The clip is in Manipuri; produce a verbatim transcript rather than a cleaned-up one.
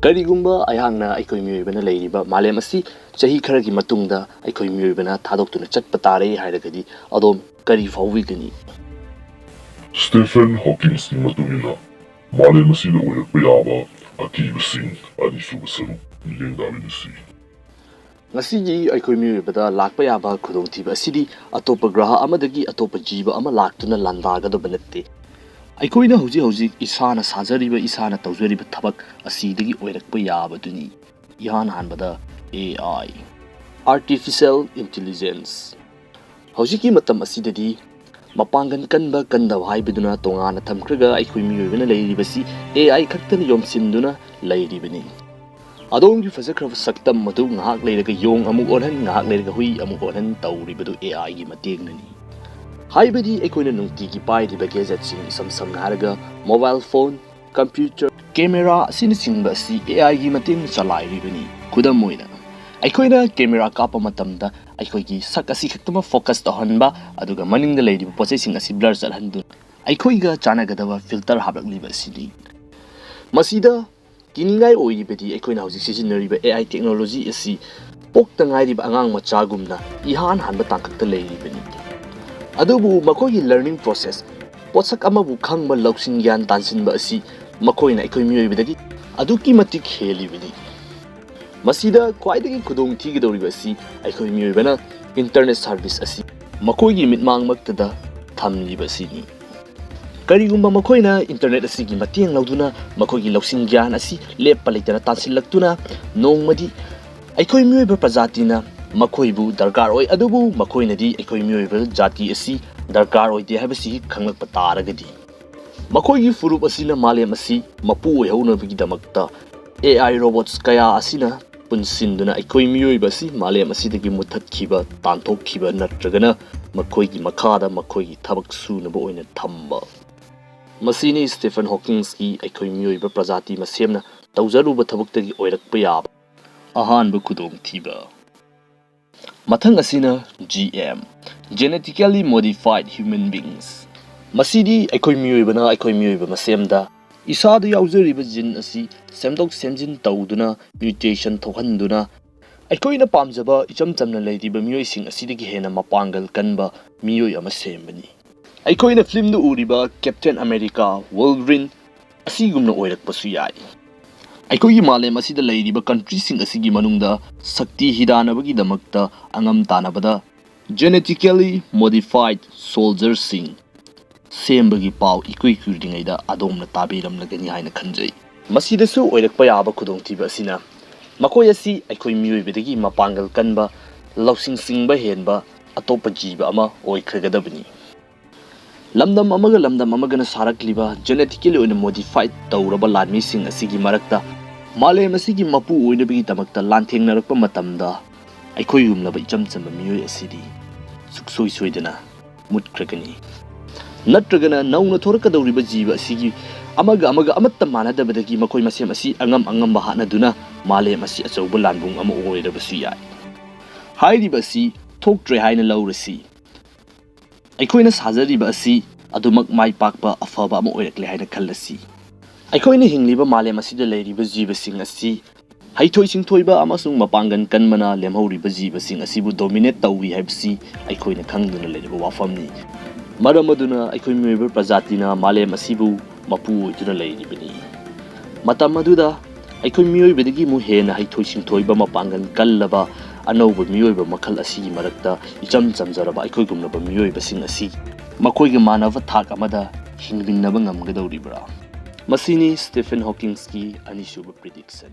ꯀꯔꯤꯒꯨꯝꯕ ꯑꯩꯍꯥꯛꯅ ꯑꯩꯈꯣꯏ ꯃꯤꯑꯣꯏꯕꯅ ꯂꯩꯔꯤꯕ ꯃꯥꯂꯦꯝ ꯑꯁꯤ ꯆꯍꯤ ꯈꯔꯒꯤ ꯃꯇꯨꯡꯗ ꯑꯩꯈꯣꯏ ꯃꯤꯑꯣꯏꯕꯅ ꯊꯥꯗꯣꯛꯇꯨꯅ ꯆꯠꯄ ꯇꯥꯔꯦ ꯍꯥꯏꯔꯒꯗꯤ ꯑꯗꯣꯝ ꯀꯔꯤ ꯐꯥꯎꯕꯤꯒꯅꯤ? ꯁ꯭ꯇꯤꯐꯦꯟ ꯍꯣꯀꯤꯟꯁꯀꯤ ꯃꯇꯨꯡ ꯏꯟꯅ, ꯃꯥꯂꯦꯝ ꯑꯁꯤꯗ ꯑꯣꯏꯔꯛꯄ ꯌꯥꯕ ꯑꯀꯤꯕꯁꯤꯡ ꯑꯅꯤꯁꯨꯕ ꯁꯔꯨꯛ ꯂꯦꯡꯗꯥꯃꯤꯟꯅꯁꯤ꯫ ꯉꯁꯤꯒꯤ ꯑꯩꯈꯣꯏ ꯃꯤꯑꯣꯏꯕꯗ ꯂꯥꯛꯄ ꯌꯥꯕ ꯈꯨꯗꯣꯡꯊꯤꯕ ꯑꯁꯤꯗꯤ ꯑꯇꯣꯞꯄ ꯒ꯭ꯔꯍ ꯑꯃꯗꯒꯤ ꯑꯇꯣꯞꯄ ꯖꯤꯕ ꯑꯃ ꯂꯥꯛꯇꯨꯅ ꯂꯥꯟꯗꯥꯒꯗꯕ ꯅꯠꯇꯦ꯫ ꯑꯩꯈꯣꯏꯅ ꯍꯧꯖꯤꯛ ꯍꯧꯖꯤꯛ ꯏꯁꯥꯅ ꯁꯥꯖꯔꯤꯕ, ꯏꯁꯥꯅ ꯇꯧꯖꯔꯤꯕ ꯊꯕꯛ ꯑꯁꯤꯗꯒꯤ ꯑꯣꯏꯔꯛꯄ ꯌꯥꯕꯗꯨꯅꯤ꯫ ꯏꯍꯥꯟ ꯍꯥꯟꯕꯗ, ꯑꯦ ꯑꯥꯏ, Artificial Intelligence꯫ ꯍꯧꯖꯤꯛꯀꯤ ꯃꯇꯝ ꯑꯁꯤꯗꯗꯤ ꯃꯄꯥꯡꯒꯜ ꯀꯟꯕ ꯀꯟꯗꯕ ꯍꯥꯏꯕꯗꯨꯅ ꯇꯣꯉꯥꯟꯅ ꯊꯝꯈ꯭ꯔꯒ, ꯑꯩꯈꯣꯏ ꯃꯤꯑꯣꯏꯕꯅ ꯂꯩꯔꯤꯕꯁꯤ ꯑꯦ ꯑꯥꯏ ꯈꯛꯇꯅ ꯌꯣꯝꯁꯤꯟꯗꯨꯅ ꯂꯩꯔꯤꯕꯅꯤ꯫ ꯑꯗꯣꯝꯒꯤ ꯐꯖꯈ꯭ꯔꯕ ꯁꯛꯇꯝ ꯑꯗꯨ ꯉꯥꯏꯍꯥꯛ ꯂꯩꯔꯒ ꯌꯣꯡ ꯑꯃꯨꯛ ꯑꯣꯜꯍꯟ, ꯉꯥꯏꯍꯥꯛ ꯂꯩꯔꯒ ꯍꯨꯏ ꯑꯃꯨꯛ ꯑꯣꯜꯍꯟ ꯇꯧꯔꯤꯕꯗꯨ ꯑꯦ ꯑꯥꯏꯒꯤ ꯃꯇꯦꯡꯅꯅꯤ꯫ ꯍꯥꯏꯕꯗꯤ ꯑꯩꯈꯣꯏꯅ ꯅꯨꯡꯇꯤꯒꯤ ꯄꯥꯏꯔꯤꯕ ꯒꯦꯖꯦꯠꯁꯤꯡ, ꯏꯁꯝ ꯁꯝꯅ ꯍꯥꯏꯔꯒ ꯃꯣꯕꯥꯏꯜ ꯐꯣꯟ, ꯀꯝꯄ꯭ꯌꯨꯇꯔ, ꯀꯦꯃꯦꯔꯥ ꯑꯁꯤꯅꯆꯤꯡꯕ ꯑꯁꯤ ꯑꯦ ꯑꯥꯏꯒꯤ ꯃꯇꯦꯡꯅ ꯆꯂꯥꯏꯔꯤꯕꯅꯤ꯫ ꯈꯨꯗꯝ ꯑꯣꯏꯅ, ꯑꯩꯈꯣꯏꯅ ꯀꯦꯃꯦꯔꯥ ꯀꯥꯞꯄ ꯃꯇꯝꯗ ꯑꯩꯈꯣꯏꯒꯤ ꯁꯛ ꯑꯁꯤ ꯈꯛꯇꯃꯛ ꯐꯣꯀꯁ ꯇꯧꯍꯟꯕ, ꯑꯗꯨꯒ ꯃꯅꯤꯡꯗ ꯂꯩꯔꯤꯕ ꯄꯣꯠꯆꯩꯁꯤꯡ ꯑꯁꯤ ꯕ꯭ꯂꯔ ꯆꯠꯍꯟꯗꯨꯅ ꯑꯩꯈꯣꯏꯒ ꯆꯥꯟꯅꯒꯗꯕ ꯐꯤꯜꯇꯔ ꯍꯥꯞꯂꯛꯂꯤꯕ ꯑꯁꯤꯅꯤ꯫ ꯃꯁꯤꯗ ꯀꯤꯅꯤꯡꯉꯥꯏ ꯑꯣꯏꯔꯤꯕꯗꯤ ꯑꯩꯈꯣꯏꯅ ꯍꯧꯖꯤꯛ ꯁꯤꯖꯤꯟꯅꯔꯤꯕ ꯑꯦ ꯑꯥꯏ ꯇꯦꯛꯅꯣꯂꯣꯖꯤ ꯑꯁꯤ ꯄꯣꯛꯇ ꯉꯥꯏꯔꯤꯕ ꯑꯉꯥꯡ ꯃꯆꯥꯒꯨꯝꯅ ꯏꯍꯥꯟ ꯍꯥꯟꯕ ꯇꯥꯡꯀꯛꯇ ꯂꯩꯔꯤꯕꯅꯤ꯫ ꯑꯗꯨꯕꯨ ꯃꯈꯣꯏꯒꯤ ꯂꯔꯅꯤꯡ ꯄ꯭ꯔꯣꯁꯦꯁ, ꯄꯣꯠꯁꯛ ꯑꯃꯕꯨ ꯈꯪꯕ, ꯂꯧꯁꯤꯡ ꯒ꯭ꯌꯥꯟ ꯇꯥꯟꯁꯤꯟꯕ ꯑꯁꯤ ꯃꯈꯣꯏꯅ ꯑꯩꯈꯣꯏ ꯃꯤꯑꯣꯏꯕꯗꯒꯤ ꯑꯗꯨꯛꯀꯤ ꯃꯇꯤꯛ ꯍꯦꯜꯂꯤꯕꯅꯤ꯫ ꯃꯁꯤꯗ ꯈ꯭ꯋꯥꯏꯗꯒꯤ ꯈꯨꯗꯣꯡ ꯊꯤꯒꯗꯧꯔꯤꯕ ꯑꯁꯤ ꯑꯩꯈꯣꯏ ꯃꯤꯑꯣꯏꯕꯅ ꯏꯟꯇꯔꯅꯦꯠ ꯁꯥꯔꯚꯤꯁ ꯑꯁꯤ ꯃꯈꯣꯏꯒꯤ ꯃꯤꯠꯃꯥꯡꯃꯛꯇꯗ ꯊꯝꯂꯤꯕ ꯑꯁꯤꯅꯤ꯫ ꯀꯔꯤꯒꯨꯝꯕ ꯃꯈꯣꯏꯅ ꯏꯟꯇꯔꯅꯦꯠ ꯑꯁꯤꯒꯤ ꯃꯇꯦꯡ ꯂꯧꯗꯨꯅ ꯃꯈꯣꯏꯒꯤ ꯂꯧꯁꯤꯡ ꯒ꯭ꯌꯥꯟ ꯑꯁꯤ ꯂꯦꯞꯄ ꯂꯩꯇꯅ ꯇꯥꯟꯁꯤꯜꯂꯛꯇꯨꯅ ꯅꯣꯡꯃꯗꯤ ꯑꯩꯈꯣꯏ ꯃꯤꯑꯣꯏꯕ ꯄ꯭ꯔꯖꯥꯇꯤꯅ ꯃꯈꯣꯏꯕꯨ ꯗꯔꯀꯥꯔ ꯑꯣꯏ, ꯑꯗꯨꯕꯨ ꯃꯈꯣꯏꯅꯗꯤ ꯑꯩꯈꯣꯏ ꯃꯤꯑꯣꯏꯕ ꯖꯥꯇꯤ ꯑꯁꯤ ꯗꯔꯀꯥꯔ ꯑꯣꯏꯗꯦ ꯍꯥꯏꯕꯁꯤ ꯈꯪꯂꯛꯄ ꯇꯥꯔꯒꯗꯤ, ꯃꯈꯣꯏꯒꯤ ꯐꯨꯔꯨꯞ ꯑꯁꯤꯅ ꯃꯥꯂꯦꯝ ꯑꯁꯤ ꯃꯄꯨ ꯑꯣꯏꯍꯧꯅꯕꯒꯤꯗꯃꯛꯇ ꯑꯦ ꯑꯥꯏ ꯔꯣꯕꯣꯠꯁ ꯀꯌꯥ ꯑꯁꯤꯅ ꯄꯨꯟꯁꯤꯟꯗꯨꯅ ꯑꯩꯈꯣꯏ ꯃꯤꯑꯣꯏꯕ ꯑꯁꯤ ꯃꯥꯂꯦꯝ ꯑꯁꯤꯗꯒꯤ ꯃꯨꯠꯊꯠꯈꯤꯕ, ꯇꯥꯟꯊꯣꯛꯈꯤꯕ ꯅꯠꯇ꯭ꯔꯒꯅ ꯃꯈꯣꯏꯒꯤ ꯃꯈꯥꯗ ꯃꯈꯣꯏꯒꯤ ꯊꯕꯛ ꯁꯨꯅꯕ ꯑꯣꯏꯅ ꯊꯝꯕ꯫ ꯃꯁꯤꯅꯤ ꯁ꯭ꯇꯤꯐꯟ ꯍꯣꯀꯤꯡꯁꯀꯤ ꯑꯩꯈꯣꯏ ꯃꯤꯑꯣꯏꯕ ꯄ꯭ꯔꯖꯥꯇꯤ ꯃꯁꯦꯝꯅ ꯇꯧꯖꯔꯨꯕ ꯊꯕꯛꯇꯒꯤ ꯑꯣꯏꯔꯛꯄ ꯌꯥꯕ ꯑꯍꯥꯟꯕ ꯈꯨꯗꯣꯡꯊꯤꯕ꯫ ꯃꯊꯪ ꯑꯁꯤꯅ G M, Genetically Modified Human Beings꯫ ꯃꯁꯤꯗꯤ ꯑꯩꯈꯣꯏ ꯃꯤꯑꯣꯏꯕꯅ ꯑꯩꯈꯣꯏ ꯃꯤꯑꯣꯏꯕ ꯃꯁꯦꯝꯗ ꯏꯁꯥꯗ ꯌꯥꯎꯖꯔꯤꯕ ꯖꯤꯟ ꯑꯁꯤ ꯁꯦꯝꯗꯣꯛ ꯁꯦꯝꯖꯤꯟ ꯇꯧꯗꯨꯅ, ꯃ꯭ꯌꯨꯇꯦꯁꯟ ꯊꯣꯛꯍꯟꯗꯨꯅ, ꯑꯩꯈꯣꯏꯅ ꯄꯥꯝꯖꯕ ꯏꯆꯝ ꯆꯝꯅ ꯂꯩꯔꯤꯕ ꯃꯤꯑꯣꯏꯁꯤꯡ ꯑꯁꯤꯗꯒꯤ ꯍꯦꯟꯅ ꯃꯄꯥꯡꯒꯜ ꯀꯟꯕ ꯃꯤꯑꯣꯏ ꯑꯃ ꯁꯦꯝꯕꯅꯤ꯫ ꯑꯩꯈꯣꯏꯅ ꯐꯤꯂꯝꯗ ꯎꯔꯤꯕ ꯀꯦꯞꯇꯦꯟ ꯑꯃꯦꯔꯤꯀꯥ, ꯋꯣꯜꯚꯔꯤꯟ ꯑꯁꯤꯒꯨꯝꯅ ꯑꯣꯏꯔꯛꯄꯁꯨ ꯌꯥꯏ꯫ ꯑꯩꯈꯣꯏꯒꯤ ꯃꯥꯂꯦꯝ ꯑꯁꯤꯗ ꯂꯩꯔꯤꯕ ꯀꯟꯇ꯭ꯔꯤꯁꯤꯡ ꯑꯁꯤꯒꯤ ꯃꯅꯨꯡꯗ ꯁꯛꯇꯤ ꯍꯤꯗꯥꯟꯅꯕꯒꯤꯗꯃꯛꯇ ꯑꯉꯝ ꯇꯥꯟꯅꯕꯗ genetically modified soldierꯁꯤꯡ ꯁꯦꯝꯕꯒꯤ ꯄꯥꯎ ꯏꯀꯨꯏ ꯀꯨꯏꯗ꯭ꯔꯤꯉꯩꯗ ꯑꯗꯣꯝꯅ ꯇꯥꯕꯤꯔꯝꯂꯒꯅꯤ ꯍꯥꯏꯅ ꯈꯟꯖꯩ꯫ ꯃꯁꯤꯗꯁꯨ ꯑꯣꯏꯔꯛꯄ ꯌꯥꯕ ꯈꯨꯗꯣꯡꯊꯤꯕ ꯑꯁꯤꯅ ꯃꯈꯣꯏ ꯑꯁꯤ ꯑꯩꯈꯣꯏ ꯃꯤꯑꯣꯏꯕꯗꯒꯤ ꯃꯄꯥꯡꯒꯜ ꯀꯟꯕ, ꯂꯧꯁꯤꯡ ꯁꯤꯡꯕ ꯍꯦꯟꯕ ꯑꯇꯣꯞꯄ ꯖꯤꯕ ꯑꯃ ꯑꯣꯏꯈ꯭ꯔꯒꯗꯕꯅꯤ꯫ ꯂꯝꯗꯝ ꯑꯃꯒ ꯂꯝꯗꯝ ꯑꯃꯒꯅ ꯁꯥꯔꯛꯂꯤꯕ genetically ꯑꯣꯏꯅ modified ꯇꯧꯔꯕ ꯂꯥꯟꯃꯤꯁꯤꯡ ꯑꯁꯤꯒꯤ ꯃꯔꯛꯇ ꯃꯥꯂꯦꯝ ꯑꯁꯤꯒꯤ ꯃꯄꯨ ꯑꯣꯏꯅꯕꯒꯤꯗꯃꯛꯇ ꯂꯥꯟꯊꯦꯡꯅꯔꯛꯄ ꯃꯇꯝꯗ, ꯑꯩꯈꯣꯏꯒꯨꯝꯂꯕ ꯏꯆꯝ ꯆꯝꯕ ꯃꯤꯑꯣꯏ ꯑꯁꯤꯗꯤ ꯁꯨꯛꯁꯣꯏ ꯁꯣꯏꯗꯅ ꯃꯨꯠꯈ꯭ꯔꯒꯅꯤ꯫ ꯅꯠꯇ꯭ꯔꯒꯅ ꯅꯧꯅ ꯊꯣꯔꯛꯀꯗꯧꯔꯤꯕ ꯖꯤꯕ ꯑꯁꯤꯒꯤ ꯑꯃꯒ ꯑꯃꯒ ꯑꯃꯠꯇ ꯃꯥꯟꯅꯗꯕꯗꯒꯤ ꯃꯈꯣꯏ ꯃꯁꯦꯝ ꯑꯁꯤ ꯑꯉꯝ ꯑꯉꯝꯕ ꯍꯥꯠꯅꯗꯨꯅ ꯃꯥꯂꯦꯝ ꯑꯁꯤ ꯑꯆꯧꯕ ꯂꯥꯟꯕꯨꯡ ꯑꯃ ꯑꯣꯏꯔꯕꯁꯨ ꯌꯥꯏ꯫ ꯍꯥꯏꯔꯤꯕ ꯑꯁꯤ ꯊꯣꯛꯇ꯭ꯔꯦ ꯍꯥꯏꯅ ꯂꯧꯔꯁꯤ꯫ ꯑꯩꯈꯣꯏꯅ ꯁꯥꯖꯔꯤꯕ ꯑꯁꯤ ꯑꯗꯨꯃꯛ ꯃꯥꯏ ꯄꯥꯛꯄ ꯑꯐꯕ ꯑꯃ ꯑꯣꯏꯔꯛꯂꯦ ꯍꯥꯏꯅ ꯈꯜꯂꯁꯤ꯫ ꯑꯩꯈꯣꯏꯅ ꯍꯤꯡꯂꯤꯕ ꯃꯥꯂꯦꯝ ꯑꯁꯤꯗ ꯂꯩꯔꯤꯕ ꯖꯤꯕꯁꯤꯡ ꯑꯁꯤ ꯍꯩꯊꯣꯏ ꯁꯤꯡꯊꯣꯏꯕ ꯑꯃꯁꯨꯡ ꯃꯄꯥꯡꯒꯜ ꯀꯟꯕꯅ ꯂꯦꯝꯍꯧꯔꯤꯕ ꯖꯤꯕꯁꯤꯡ ꯑꯁꯤꯕꯨ dominate ꯇꯧꯏ ꯍꯥꯏꯕꯁꯤ ꯑꯩꯈꯣꯏꯅ ꯈꯪꯗꯨꯅ ꯂꯩꯔꯤꯕ ꯋꯥꯐꯝꯅꯤ꯫ ꯃꯔꯝ ꯑꯗꯨꯅ ꯑꯩꯈꯣꯏ ꯃꯤꯑꯣꯏꯕ ꯄ꯭ꯔꯖꯥꯇꯤꯅ ꯃꯥꯂꯦꯝ ꯑꯁꯤꯕꯨ ꯃꯄꯨ ꯑꯣꯏꯗꯨꯅ ꯂꯩꯔꯤꯕꯅꯤ꯫ ꯃꯇꯝ ꯑꯗꯨꯗ ꯑꯩꯈꯣꯏ ꯃꯤꯑꯣꯏꯕꯗꯒꯤ ꯑꯃꯨꯛ ꯍꯦꯟꯅ ꯍꯩꯊꯣꯏ ꯁꯤꯡꯊꯣꯏꯕ, ꯃꯄꯥꯡꯒꯜ ꯀꯜꯂꯕ ꯑꯅꯧꯕ ꯃꯤꯑꯣꯏꯕ ꯃꯈꯜ ꯑꯁꯤꯒꯤ ꯃꯔꯛꯇ ꯏꯆꯝ ꯆꯝꯖꯔꯕ ꯑꯩꯈꯣꯏꯒꯨꯝꯂꯕ ꯃꯤꯑꯣꯏꯕꯁꯤꯡ ꯑꯁꯤ ꯃꯈꯣꯏꯒ ꯃꯥꯟꯅꯕ ꯊꯥꯛ ꯑꯃꯗ ꯍꯤꯡꯃꯤꯟꯅꯕ ꯉꯝꯒꯗꯧꯔꯤꯕ꯭ꯔꯥ? ꯃꯁꯤꯅꯤ ꯁ꯭ꯇꯤꯐꯦꯟ ꯍꯣꯀꯤꯡꯁꯀꯤ ꯑꯅꯤꯁꯨꯕ prediction꯫